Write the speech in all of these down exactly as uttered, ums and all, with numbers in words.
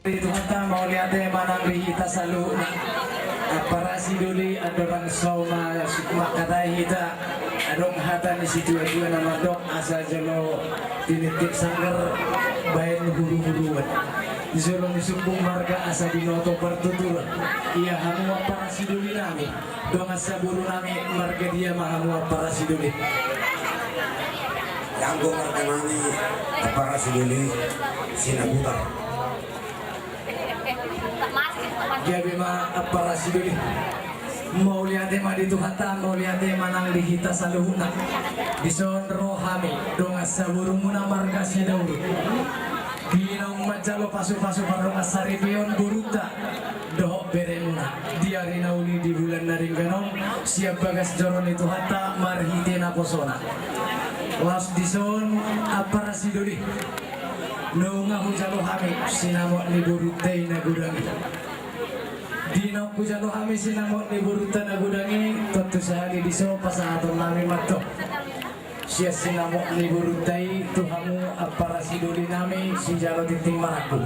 Di Tuhanta mauliate ma nang di hita saluhutna. Ampara sidoli, andorang so ma-, mangkatai hita, adong hata ni situatua na mandok asa jolo tinitip sanggar baen huruhuruan. Jolo ni sumbung marga asa binoto partuturan. Ia hamu ampara sidoli nami. Dongan saboru nami, marga dia ma hamu ampara sidoli? Ianggo marga nami ampara sidoli Sinabutar. Gabe ma ampara sidoli. Mauliate ma di Tuhanta, mauliate ma nang di hita saluhutna. Dison ro hami dongan saborumuna marga Sidauruk. Di naung manjalo pasupasu pardongan saripeon borunta dohot beremuna di ari na uli di bulan na denggan on, sian bagas joro ni Tuhanta marhite naposona. Laos dison ampara sidoli, nunga hujalo hami sinamot ni borunta i na godang i. Di naung hujalo hami sinamot ni borunta na godang i, tontu sahali dison pasahaton nami ma antong sian sinamot ni borunta i tu hamu ampara sidoli nami sijalo tintin marangkup.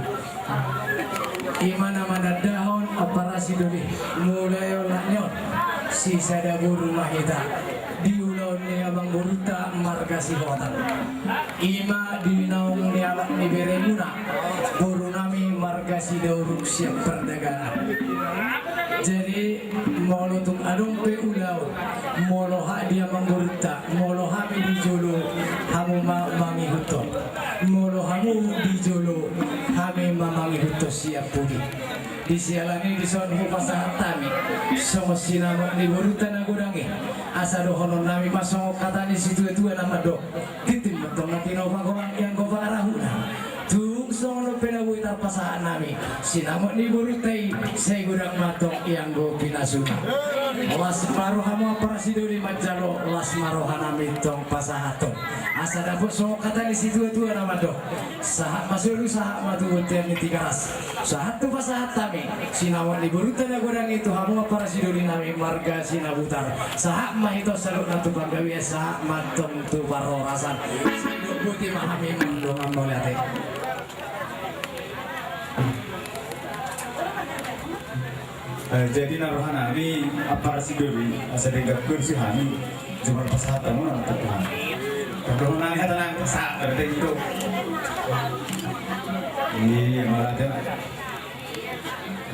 Ima na manandahon ampara sidoli, mulai olat ni on sisada boru ma hita di ulaon ni amang borunta marga Sihotang. Ima di naung nialap ni beremuna boru nami marga Sidauruk sian Pardagangan. Jadi molo tung adong pe ulaon, molo hami di amang borunta, molo hami di jolo, hamu ma mangihuthon. Molo hamu di jolo, hami ma mangihuthon sian pudi. Di siala ni i dison hupasahat hami songon sinamot ni borunta na godang i, asa dohonon nami ma songon hata ni situatua na mandok: Tintin ma antong na tinopa, golang ianggo pangarahutna. Tung songon on pe na boi tarpasahat nami sinamot ni borunta i, sai godang ma antong ianggo pinasuna. Las ma rohamu ampara sidoli manjalo, las ma roha nami tong pasahathon. Asa dapot songon hata ni situatua na mandok: Sahat ma solu, sahat ma tu bontean ni Tigaras. Sahat tu pasahat hami sinamot ni borunta na godang i tu hamu ampara sidoli nami marga Sinabutar. Sahat ma hita saluhutna tu panggabean, sahat ma antong tu parhorasan. Sai dok boti ma hami mandongani mauliate. Eh, jadi na roha nami ampara sidoli, asa denggan pir si hami, cuma pasahat hamu na tu Tuhan. Pardohon nami hata nang saat ada itu. Iya, mauliate.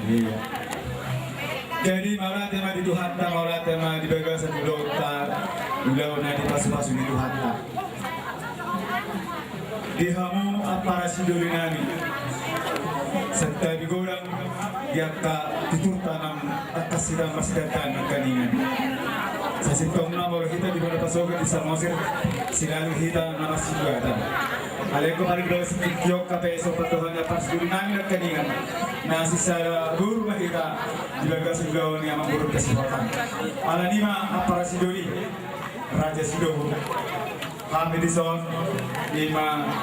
Iya. Jadi mauliate ma di Tuhanta, mauliate ma di bagasan ulaonta, ulaon na dipasupasu ni Tuhanta. Di hamu ampara sidoli nami, santabi godang di angka tuturta na tangkas hita marsidandanan nangkaningan. Sasintongna molo hita di bona pasoge di Samosir, silalu hita na marsibuatan. Alai anggo paling bagas tingki on hape, so pardohan ni ampara sidoli nami nangkaningan, na sisada boru ma hita di bagasan ulaon ni amang boru Sihotang. Alani i ma ampara sidoli, Raja Sidauruk, hami dison, ima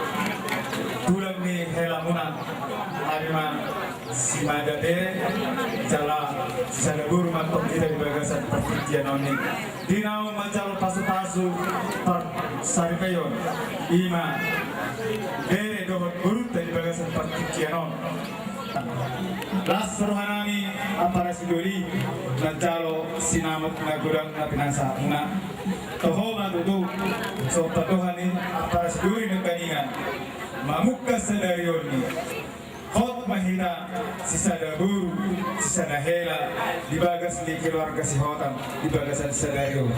tulang ni helamuna, hami ma simada bere jala sisada boru ma antong hita di bagasan partingkian on i. Di naung manjalo pasupasu parsaripeon, ima bere dohot borunta di bagasan partingkian on. Las roha nami ampara sidoli manjalo sinamot na godang na pinasahatmuna. Toho ma tutu, so pardohan ni ampara sidoli nangkaningan, mamungka sadari on i, hot ma hita sisada boru, sisada hela di bagas ni keluarga Sihotang di bagasan sadari on.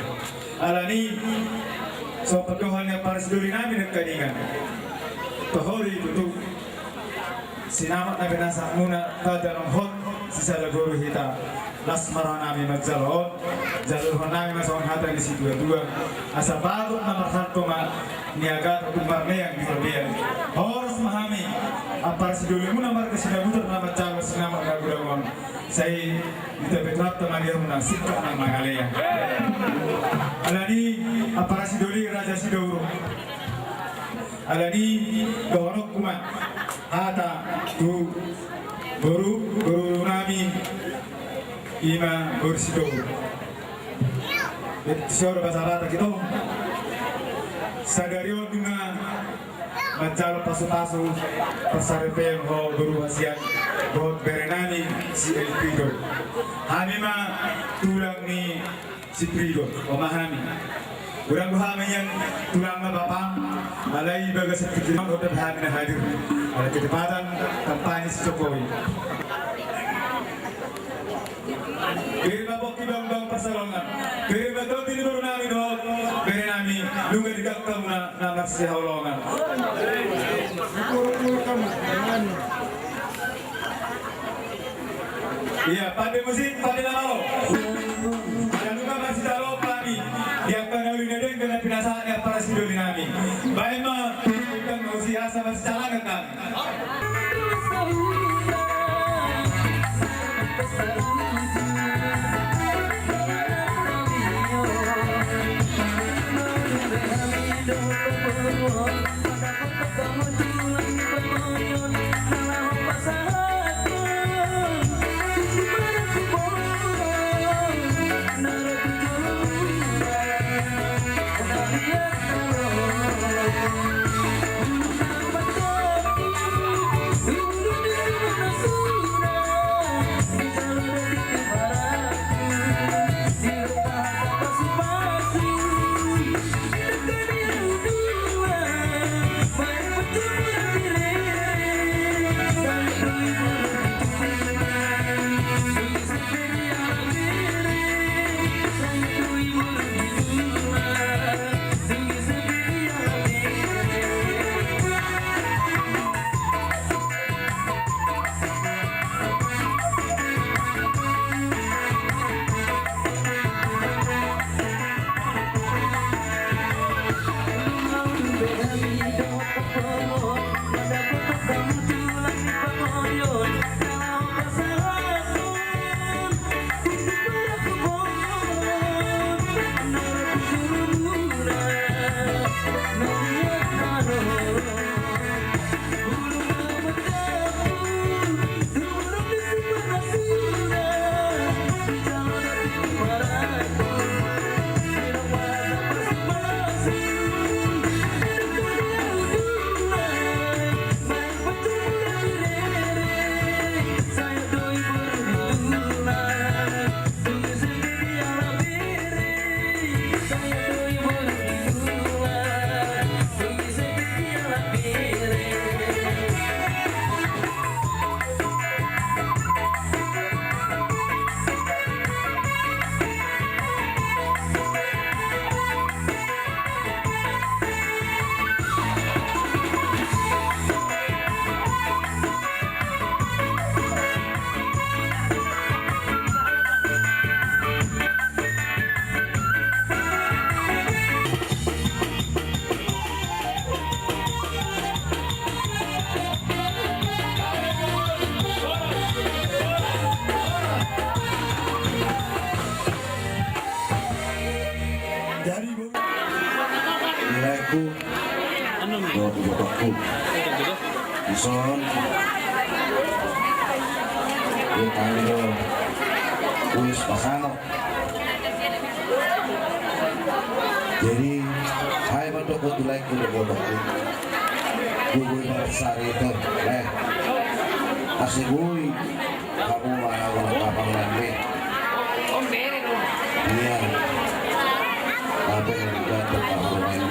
Alani i, so pardohan ni ampara sidoli nami nangkaningan, toho do i tutu sinamot na pinasahatmuna, taida naung hot sisada boru hita. Las ma roha nami manjalo on, jalo roha nami ma songon hata ni situatua, asa bagot na marhalto ma niagatan tung marmeang di robean. Horas ma hami ampara sidolimuna marga Sinabutar na manjalo sinamot na godang on. Sai di tape tu hata ma dia muna singkat nang mangalean. Alani i ampara sidoli Raja Sidauruk. Alani i dohononku ma hata tu boru, boru nami ima boru Sidauruk. Sioro basa Batak ito. Sadari on nunga manjalo pasupasu parsaripeon ho boru hasian. Dohot bere nami si Elpido. Hami ma tulang ni si Prido, oma hami. Godang do hami nian tulangna bapam, alai bagas sipikiran oda hami na hadir. Ala ketepatan kampanye si Jokowi. Bere ma pongki bangbang pansalongan. Bere ma tondi ni boru nami dohot bere nami, nunga digangka muna na marsihaholongan. Ia, pande musik, pande na malo. Jangan lupa masih taruh kami. Di angka na uli na denggan na pinasahat ni ampara sidoli nami. Baen ma, bukan musik asa masih calangan kami. Jadi, Bung. Di laengku dohot di botongku. Dison. Di kami do. Ulis pasano. Jadi, hai mandok tu laengku dohot botongku. Gogoi ma sari tu. Eh. Asa gogoi. Kamu mana gua apa ngambil? Iya. Apa yang digantung kamu main?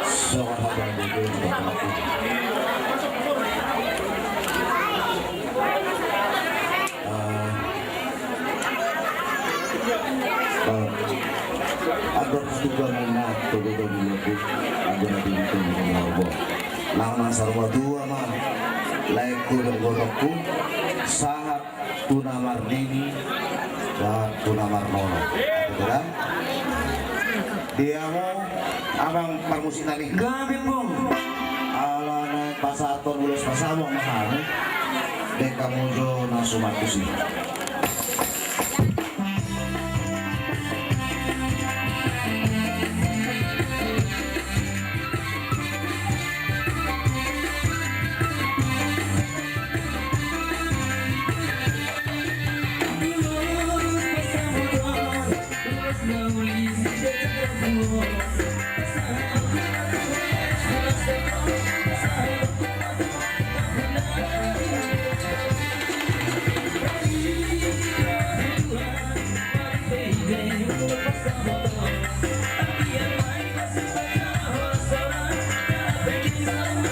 Soal apa yang digantung kamu? Ah. Ah. Agar ketujuan anak, ketujuan anak, agar hati itu mengenal Allah. Nang nang sarwa dua mah, laengku dan botongku, sahat tu na marnini, sahat tu na marnono. Gitu kan? Dia mau abang parmusik tadi. Gabe, Bung. Ala na pasahathon ulos pasamok ma hami. Dek hamu jo na suman tusi. Thank you.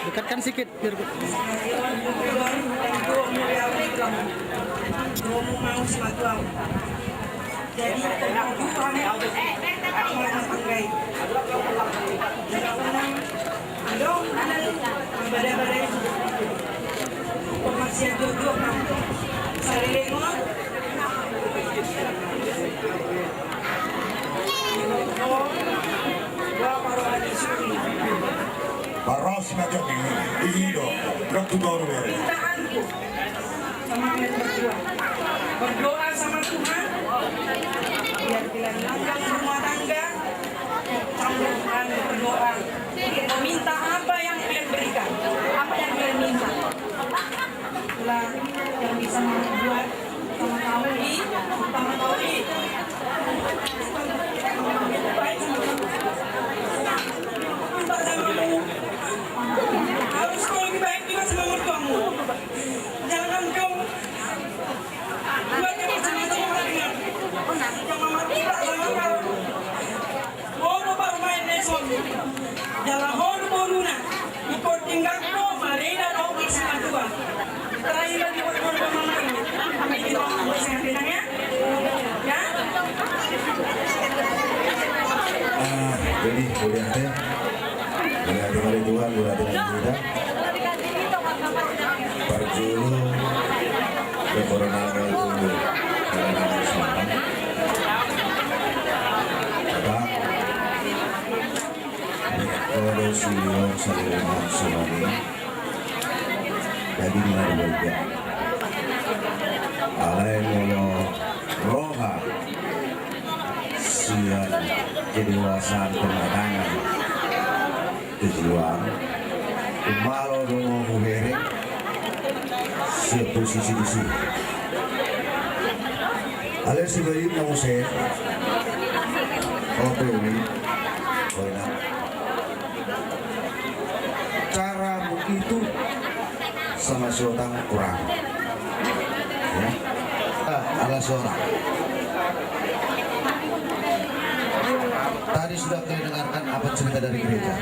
Dekatkan sikit. Jadi, Parros na jadi, i do, rok tu toru bere. Semangat berjuang. Berdoa sama Tuhan. Biar kalian langgeng rumah tangga. Sama Tuhan berdoa. Meminta apa yang kalian berikan. Apa yang kalian minta. Itulah yang bisa membuat sama tahu di, sama tahu di. Baik sama kamu. Minta sama kamu. Harus kau lebih baik juga sama mertuamu. Jangan kau buat kemacam-macam orang dengan yang memakai tak sama kau. Ho do parumaen na dison. Jala ho do boruna. Ingkon denggan do marina dohot marsimatua. Terakhir lagi buat ho do parumaen. Jadi, mauliate. Mauliate ma di Tuhan, mauliate ma di hita. Parjolo, ya, corona itu, corona itu. Apa? Kalau si Leon, si Leon, si Leon. Daging na dua. Alai molo roha sian kedewasaan pematangan kejiwaan, malo do hubereng sian posisi disi. Alai sibalikna muse, oke, ini, oh, enak. Caramu itu sama si Otang kurang. Ya. Ah, ala seorang. Tadi sudah kalian dengarkan apa cerita dari gereja.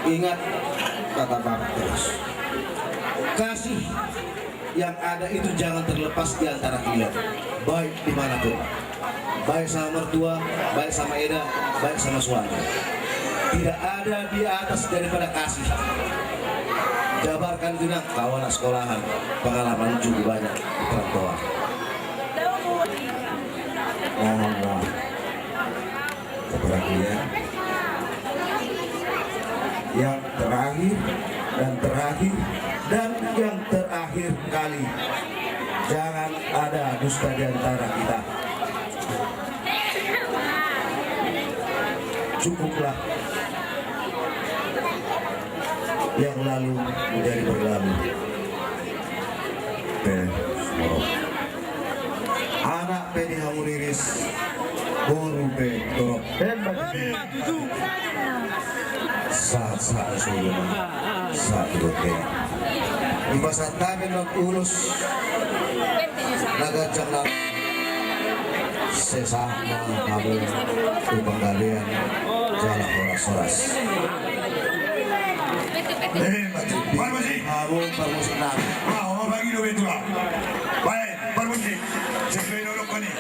Ingat kata Bapa terus. Kasih yang ada itu jangan terlepas di antara kalian, baik dimanapun, baik sama mertua, baik sama eda, baik sama suami. Tidak ada di atas daripada kasih. Jabarkan itu, Nang, kawan sekolahan, pengalaman juga banyak di perantauan. Mohon maaf. Kepada kalian. Yang terakhir dan terakhir dan yang terakhir kali, jangan ada dusta di antara kita. Cukuplah yang lalu menjadi berlalu. Pe, moro. Anak pe di hamu riris, boru pe torop. Sahat, sahat, sahat, sahat, oke. Dipasahat hami ulos na ganjang na, sai sahat ma hamu tu panggabean jala horas-horas. Eh, parmusik. Hamu parmusik nami. Ah, oh, bagi do betul lah. Baik, parmusik. Sesuai dulu kau ni.